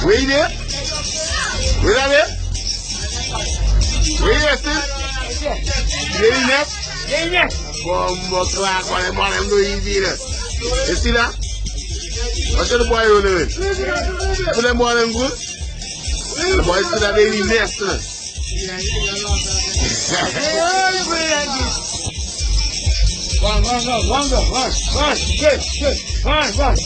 Wait there. Wait there. Wait there, still. Yeri net. Bombo klaar, man. Man, hem doe hier. Is die daar? Wat is de boy doen? Voel hem boy hem goed? De boy is daar in die nest. One, one, go, one, go, one, one, good, good, one, one.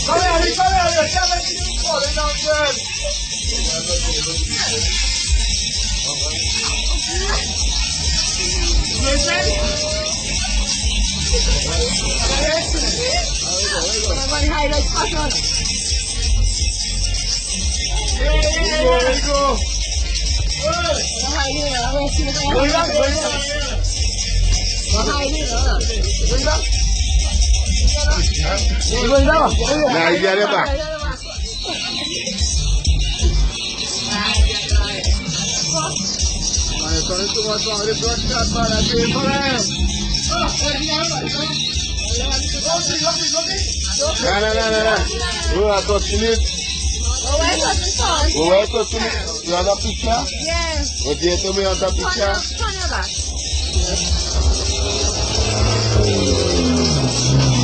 Come here, come here, come here, Nah, hier ba. Nee, nee, nee, nee, nee. We are touching it. We were touching it. You want a picture? Yes. What you tell me want a picture? Turn your back.